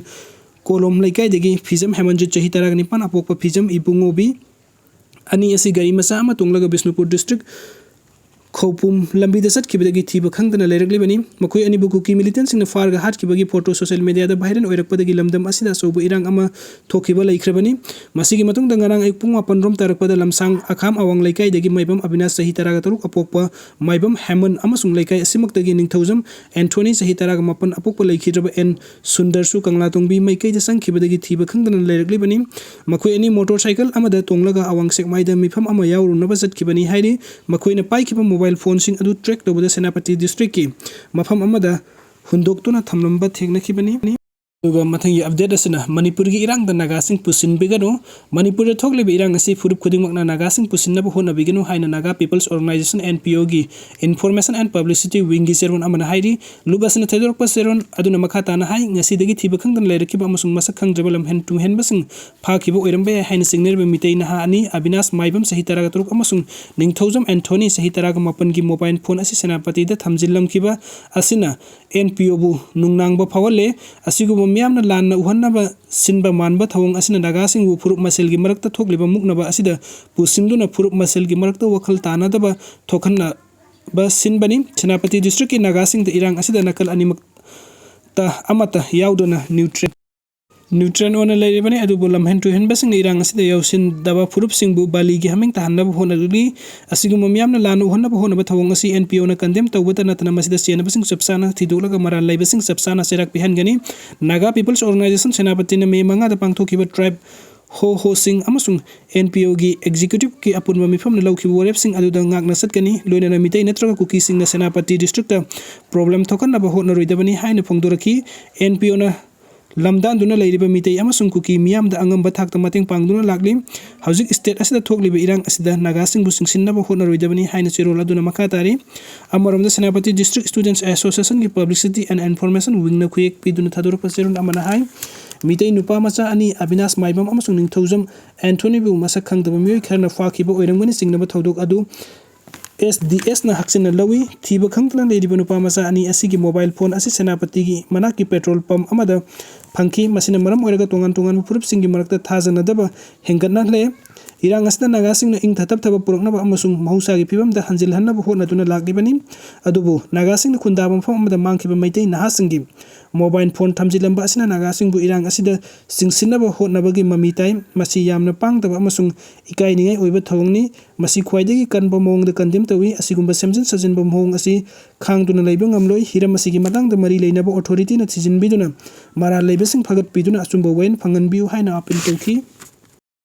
ꯀꯣꯂꯣꯝ ꯂꯩꯀꯥꯏꯗꯒꯤ ꯍꯤꯖꯝ ꯍꯦꯃꯟꯖꯤꯠ, ꯆꯍꯤ ꯇꯔꯥꯒ ꯅꯤꯄꯥꯟ, ꯑꯄꯣꯛꯄ ꯍꯤꯖꯝ ꯏꯕꯨꯡꯉꯣꯕꯤ ꯑꯅꯤ ꯑꯁꯤ ꯒꯥꯔꯤ ꯃꯆꯥ ꯑꯃ ꯇꯣꯡꯂꯒ ꯕꯤꯁꯅꯨꯄꯨꯔ ꯗꯤꯁꯇ꯭ꯔꯤꯛ ꯈꯧꯄꯨꯝ ꯂꯝꯕꯤꯗ ꯆꯠꯈꯤꯕꯗꯒꯤ ꯊꯤꯕ ꯈꯪꯗꯅ ꯂꯩꯔꯛꯂꯤꯕꯅꯤ꯫ ꯃꯈꯣꯏ ꯑꯅꯤꯕꯨ ꯀꯨꯀꯤ ꯃꯤꯂꯤꯇꯦꯟꯁꯤꯡꯅ ꯐꯥꯔꯒ ꯍꯥꯠꯈꯤꯕꯒꯤ ꯐꯣꯇꯣ ꯁꯣꯁꯤꯌꯦꯜ ꯃꯤꯗꯤꯌꯥꯗ ꯚꯥꯏꯔꯦꯜ ꯑꯣꯏꯔꯛꯄꯗꯒꯤ ꯂꯝꯗꯝ ꯑꯁꯤꯗ ꯑꯆꯧꯕ ꯏꯔꯥꯡ ꯑꯃ ꯊꯣꯛꯈꯤꯕ ꯂꯩꯈ꯭ꯔꯕꯅꯤ꯫ ꯃꯁꯤꯒꯤ ꯃꯇꯨꯡꯗ ꯉꯔꯥꯡ ꯑꯌꯨꯛ ꯄꯨꯡ ꯃꯥꯄꯟ ꯔꯣꯝ ꯇꯥꯔꯛꯄꯗ ꯂꯝꯁꯥꯡ ꯑꯈꯥꯝ ꯑꯋꯥꯡ ꯂꯩꯀꯥꯏꯗꯒꯤ ꯃꯥꯏꯕꯝ ꯑꯕꯤꯅꯥꯁ, ꯆꯍꯤ ꯇꯔꯥꯒ ꯇꯔꯨꯛ, ꯑꯄꯣꯛꯄ ꯃꯥꯏꯕꯝ ꯍꯦꯃꯟ ꯑꯃꯁꯨꯡ ꯂꯩꯀꯥꯏ ꯑꯁꯤꯃꯛꯇꯒꯤ ꯅꯤꯡꯊꯧꯖꯝ ꯑꯦꯟꯊꯣꯅꯤ, ꯆꯍꯤ ꯇꯔꯥꯒ ꯃꯥꯄꯟ, ꯑꯄꯣꯛꯄ ꯂꯩꯈꯤꯗ꯭ꯔꯕ ꯑꯦꯟ ꯁꯨꯟꯗꯔꯁꯨ ꯀꯪꯂꯥꯇꯣꯡꯕꯤ ꯃꯥꯏꯀꯩꯗ ꯆꯪꯈꯤꯕꯗꯒꯤ ꯊꯤꯕ ꯈꯪꯗꯅ ꯂꯩꯔꯛꯂꯤꯕꯅꯤ꯫ ꯃꯈꯣꯏ ꯑꯅꯤ ꯃꯣꯇꯣꯔ ꯁꯥꯏꯀꯜ ꯑꯃꯗ ꯇꯣꯡꯂꯒ ꯑꯋꯥꯡ ꯁꯦꯛꯃꯥꯏꯗ ꯃꯤꯐꯝ ꯑꯃ ꯌꯥꯎꯔꯨꯅꯕ ꯆꯠꯈꯤꯕꯅꯤ ꯍꯥꯏꯔꯤ꯫ ꯃꯈꯣꯏꯅ ꯄꯥꯏꯈꯤꯕ ꯃꯣꯕꯥꯏꯜ ꯐꯣꯟꯁꯤꯡ ꯑꯗꯨ ꯇ꯭ꯔꯦꯛ ꯇꯧꯕꯗ ꯁꯦꯅꯥꯄꯇꯤ ꯗꯤꯁꯇ꯭ꯔꯤꯛꯀꯤ ꯃꯐꯝ ꯑꯃꯗ ꯍꯨꯟꯗꯣꯛꯇꯨꯅ ꯊꯝꯂꯝꯕ ꯊꯦꯡꯅꯈꯤꯕꯅꯤ꯫ ꯑꯗꯨꯒ ꯃꯊꯪꯒꯤ ꯑꯞꯗꯦꯠ ꯑꯁꯤꯅ ꯃꯅꯤꯄꯨꯔꯒꯤ ꯏꯔꯥꯡꯗ ꯅꯥꯒꯥꯁꯤꯡ ꯄꯨꯁꯤꯟꯕꯤꯒꯅꯨ꯫ ꯃꯅꯤꯄꯨꯔꯗ ꯊꯣꯛꯂꯤꯕ ꯏꯔꯥꯡ ꯑꯁꯤ ꯐꯨꯔꯨꯞ ꯈꯨꯗꯤꯡꯃꯛꯅ ꯅꯥꯒꯥꯁꯤꯡ ꯄꯨꯁꯤꯟꯅꯕ ꯍꯣꯠꯅꯕꯤꯒꯅꯨ ꯍꯥꯏꯅ Naga people's organisation, N P ꯑꯣꯒꯤ ꯏꯟꯐꯣꯔꯃꯦꯁꯟ ꯑꯦꯟ ꯄꯕ꯭ꯂꯤꯁꯤꯇꯤ ꯋꯤꯡꯒꯤ ꯆꯦꯔꯣꯟ ꯑꯃꯅ ꯍꯥꯏꯔꯤ꯫ ꯂꯨꯞ ꯑꯁꯤꯅ ꯊꯣꯏꯗꯣꯔꯛꯄ ꯆꯦꯔꯣꯟ ꯑꯗꯨꯅ ꯃꯈꯥ ꯇꯥꯅ ꯍꯥꯏ, ꯉꯁꯤꯗꯒꯤ ꯊꯤꯕ ꯈꯪꯗꯅ ꯂꯩꯔꯛꯈꯤꯕ ꯑꯃꯁꯨꯡ ꯃꯁꯛ ꯈꯪꯗ꯭ꯔꯕ ꯂꯝꯍꯦꯟ ꯇꯨꯍꯦꯟꯕꯁꯤꯡ ꯐꯥꯈꯤꯕ ꯑꯣꯏꯔꯝꯕ ꯌꯥꯏ ꯍꯥꯏꯅ ꯆꯤꯡꯅꯔꯤꯕ ꯃꯤꯇꯩ ꯅꯍꯥ ꯑꯅꯤ, ꯑꯕꯤꯅꯥꯁ ꯃꯥꯏꯕꯝ, ꯆꯍꯤ ꯇꯔꯥꯒ ꯇꯔꯨꯛ, ꯑꯃꯁꯨꯡ ꯅꯤꯡꯊꯧꯖꯝ ꯑꯦꯟꯊꯣꯅꯤ, ꯆꯍꯤ ꯇꯔꯥꯒ ꯃꯥꯄꯟꯒꯤ ꯃꯣꯕꯥꯏꯜ ꯐꯣꯟ ꯑꯁꯤ ꯁꯦꯅꯥꯄꯇꯤꯗ ꯊꯝꯖꯤꯜꯂꯝꯈꯤꯕ ꯑꯁꯤꯅ ꯑꯦꯟ ꯄꯤ ꯑꯣꯕꯨ ꯅꯨꯡꯅꯥꯡꯕ ꯐꯥꯎꯍꯜꯂꯦ꯫ ꯑꯁꯤꯒꯨꯝꯕ ꯃꯤꯌꯥꯝꯅ ꯂꯥꯟꯅ ꯎꯍꯟꯅꯕ ꯁꯤꯟꯕ ꯃꯥꯟꯕ ꯊꯧꯑꯣꯡ ꯑꯁꯤꯅ ꯅꯥꯒꯥꯁꯤꯡꯕꯨ ꯐꯨꯔꯨꯞ ꯃꯁꯦꯜꯒꯤ ꯃꯔꯛꯇ ꯊꯣꯛꯂꯤꯕ ꯃꯨꯛꯅꯕ ꯑꯁꯤꯗ ꯄꯨꯁꯤꯟꯗꯨꯅ ꯐꯨꯔꯨꯞ ꯃꯁꯦꯜꯒꯤ ꯃꯔꯛꯇ ꯋꯥꯈꯜ ꯇꯥꯅꯗꯕ ꯊꯣꯛꯍꯟꯅꯕ ꯁꯤꯟꯕꯅꯤ꯫ ꯁꯦꯅꯥꯄꯇꯤ ꯗꯤꯁꯇ꯭ꯔꯤꯛꯀꯤ ꯅꯥꯒꯥꯁꯤꯡꯗ ꯏꯔꯥꯡ ꯑꯁꯤꯗ ꯅꯥꯀꯜ ꯑꯅꯤꯃꯛꯇ ꯑꯃꯠꯇ ꯌꯥꯎꯗꯅ ꯅ꯭ꯌꯨꯇ꯭ꯔꯦꯟ, ꯅ꯭ꯌꯨꯇ꯭ꯔꯦꯟ ꯑꯣꯏꯅ ꯂꯩꯔꯤꯕꯅꯤ꯫ ꯑꯗꯨꯕꯨ ꯂꯝꯍꯦꯟ ꯇꯨꯍꯦꯟꯕꯁꯤꯡꯅ ꯏꯔꯥꯡ ꯑꯁꯤꯗ ꯌꯥꯎꯁꯤꯟꯗꯕ ꯐꯨꯔꯨꯞꯁꯤꯡꯕꯨ ꯕꯥꯂꯤꯒꯤ ꯍꯥꯃꯦꯡ ꯇꯥꯍꯟꯅꯕ ꯍꯣꯠꯅꯔꯤ꯫ ꯑꯁꯤꯒꯨꯝꯕ ꯃꯤꯌꯥꯝꯅ ꯂꯥꯟꯅ ꯎꯍꯟꯅꯕ ꯍꯣꯠꯅꯕ ꯊꯧꯑꯣꯡ ꯑꯁꯤ ꯑꯦꯟ ꯄꯤ ꯑꯣꯅ ꯀꯟꯗꯦꯝ ꯇꯧꯕꯇ ꯅꯠꯇꯅ ꯃꯁꯤꯗ ꯆꯦꯟꯅꯕꯁꯤꯡ ꯆꯞ ꯆꯥꯅ ꯊꯤꯗꯣꯛꯂꯒ ꯃꯔꯥꯜ ꯂꯩꯕꯁꯤꯡ ꯆꯞ ꯆꯥꯅ ꯆꯩꯔꯥꯛ ꯄꯤꯍꯟꯒꯅꯤ꯫ ꯅꯥꯒꯥ ꯄꯤꯄꯜꯁ ꯑꯣꯔꯒꯅꯥꯏꯖꯦꯁꯟ ꯁꯦꯅꯥꯄꯇꯤꯅ ꯃꯦ ꯃꯉꯥꯗ ꯄꯥꯡꯊꯣꯛꯈꯤꯕ ꯇ꯭ꯔꯥꯏꯕ ꯍꯣ ꯍꯣꯁꯤꯡ ꯑꯃꯁꯨꯡ ꯑꯦꯟ ꯄꯤ ꯑꯣꯒꯤ ꯑꯦꯛꯖꯤꯀ꯭ꯌꯨꯇꯤꯚꯀꯤ ꯑꯄꯨꯟꯕ ꯃꯤꯐꯝꯅ ꯂꯧꯈꯤꯕ ꯋꯥꯔꯦꯞꯁꯤꯡ ꯑꯗꯨꯗ ꯉꯥꯛꯅ ꯆꯠꯀꯅꯤ꯫ ꯂꯣꯏꯅꯅ ꯃꯤꯇꯩ ꯅꯠꯇ꯭ꯔꯒ ꯀꯨꯀꯤꯁꯤꯡꯅ ꯁꯦꯅꯥꯄꯇꯤ ꯗꯤꯁꯇ꯭ꯔꯤꯛꯇ ꯄ꯭ꯔꯣꯕ꯭ꯂꯦꯝ ꯊꯣꯛꯍꯟꯅꯕ ꯍꯣꯠꯅꯔꯣꯏꯗꯕꯅꯤ ꯍꯥꯏꯅ ꯐꯣꯡꯗꯣꯔꯛꯈꯤ꯫ ꯑꯦꯟ ꯄꯤ ꯑꯣꯅ ꯂꯝꯗꯥꯟꯗꯨꯅ ꯂꯩꯔꯤꯕ ꯃꯤꯇꯩ ꯑꯃꯁꯨꯡ ꯀꯨꯀꯤ ꯃꯤꯌꯥꯝꯗ ꯑꯉꯝꯕ ꯊꯥꯛꯇ ꯃꯇꯦꯡ ꯄꯥꯡꯗꯨꯅ ꯂꯥꯛꯂꯤ꯫ ꯍꯧꯖꯤꯛ state ꯑꯁꯤꯗ ꯊꯣꯛꯂꯤꯕ ꯏꯔꯥꯡ ꯑꯁꯤꯗ ꯅꯥꯒꯥꯁꯤꯡꯕꯨ ꯆꯤꯡꯁꯤꯟꯅꯕ ꯍꯣꯠꯅꯔꯣꯏꯗꯕꯅꯤ ꯍꯥꯏꯅ ꯆꯦꯔꯣꯜ ꯑꯗꯨꯅ ꯃꯈꯥ ꯇꯥꯔꯤ꯫ ꯑꯃꯔꯣꯝꯗ Senapati District Students Associationꯒꯤ Publicity and Information Wingꯅ ꯈꯨꯌꯦꯛ ꯄꯤꯗꯨꯅ ꯊꯥꯗꯣꯔꯛꯄ ꯆꯦꯔꯣꯜ ꯑꯃꯅ ꯍꯥꯏ, ꯃꯤꯇꯩ ꯅꯨꯄꯥ ꯃꯆꯥ ꯑꯅꯤ ꯑꯕꯤꯅꯥꯁ ꯃꯥꯏꯕꯝ ꯑꯃꯁꯨꯡ ꯅꯤꯡꯊꯧꯖꯝ ꯑꯦꯟꯊꯣꯅꯤꯕꯨ ꯃꯁꯛ ꯈꯪꯗꯕ ꯃꯤꯑꯣꯏ ꯈꯔꯅ ꯐꯥꯈꯤꯕ ꯑꯣꯏꯔꯝꯒꯅꯤ ꯆꯤꯡꯅꯕ ꯊꯧꯗꯣꯛ ꯑꯗꯨ SDSꯅ ꯍꯛꯆꯤꯟꯅ ꯂꯧꯏ꯫ ꯊꯤꯕ ꯈꯪꯗꯅ ꯂꯩꯔꯤꯕ ꯅꯨꯄꯥ ꯃꯆꯥ ꯑꯅꯤ ꯑꯁꯤꯒꯤ mobile phone ꯑꯁꯤ ꯁꯦꯅꯥꯄꯇꯤꯒꯤ ꯃꯅꯥꯛꯀꯤ petrol pump ꯑꯃꯗ ꯐꯪꯈꯤ꯫ ꯃꯁꯤꯅ ꯃꯔꯝ ꯑꯣꯏꯔꯒ ꯇꯣꯉꯥꯟ ꯇꯣꯉꯥꯟꯕ ꯐꯨꯔꯨꯞꯁꯤꯡꯒꯤ ꯃꯔꯛꯇ ꯊꯥꯖꯅꯗꯕ ꯍꯦꯟꯒꯠꯍꯜꯂꯦ꯫ ꯏꯔꯥꯡ ꯑꯁꯤꯗ ꯅꯥꯒꯥꯁꯤꯡꯅ ꯏꯪꯊ ꯇꯞꯊꯕ ꯄꯨꯔꯛꯅꯕ ꯑꯃꯁꯨꯡ ꯃꯍꯧꯁꯥꯒꯤ ꯐꯤꯕꯝꯗ ꯍꯟꯖꯤꯜꯍꯟꯅꯕ ꯍꯣꯠꯅꯗꯨꯅ ꯂꯥꯛꯂꯤꯕꯅꯤ꯫ ꯑꯗꯨꯕꯨ ꯅꯥꯒꯥꯁꯤꯡꯅ ꯈꯨꯟꯗꯥꯕ ꯃꯐꯝ ꯑꯃꯗ ꯃꯥꯡꯈꯤꯕ ꯃꯩꯇꯩ ꯅꯍꯥꯁꯤꯡꯒꯤ mobile phone ꯊꯝꯖꯤꯜꯂꯝꯕ ꯑꯁꯤꯅ ꯅꯥꯒꯥꯁꯤꯡꯕꯨ ꯏꯔꯥꯡ ꯑꯁꯤꯗ ꯆꯤꯡꯁꯤꯟꯅꯕ ꯍꯣꯠꯅꯕꯒꯤ ꯃꯃꯤ ꯇꯥꯏ꯫ ꯃꯁꯤ ꯌꯥꯝꯅ ꯄꯥꯡꯗꯕ ꯑꯃꯁꯨꯡ ꯏꯀꯥꯏꯅꯤꯡꯉꯥꯏ ꯑꯣꯏꯕ ꯊꯧꯑꯣꯡꯅꯤ꯫ ꯃꯁꯤ ꯈ꯭ꯋꯥꯏꯗꯒꯤ ꯀꯟꯕ ꯃꯑꯣꯡꯗ condemn ꯇꯧꯏ꯫ ꯑꯁꯤꯒꯨꯝꯕ ꯁꯦꯝꯖꯤꯟ ꯁꯥꯖꯤꯟꯕ ꯃꯑꯣꯡ ꯑꯁꯤ ꯈꯥꯡꯗꯨꯅ ꯂꯩꯕ ꯉꯝꯂꯣꯏ꯫ ꯍꯤꯔꯝ ꯑꯁꯤꯒꯤ ꯃꯇꯥꯡꯗ ꯃꯔꯤ ꯂꯩꯅꯕ authorityꯅ ꯊꯤꯖꯤꯟꯕꯤꯗꯨꯅ ꯃꯔꯥꯜ ꯂꯩꯕꯁꯤꯡ ꯐꯒꯠꯄꯤꯗꯨꯅ ꯑꯆꯨꯝꯕ ꯋꯥꯌꯦꯜ ꯐꯪꯍꯟꯕꯤꯌꯨ ꯍꯥꯏꯅ appeal ꯇꯧꯈꯤ꯫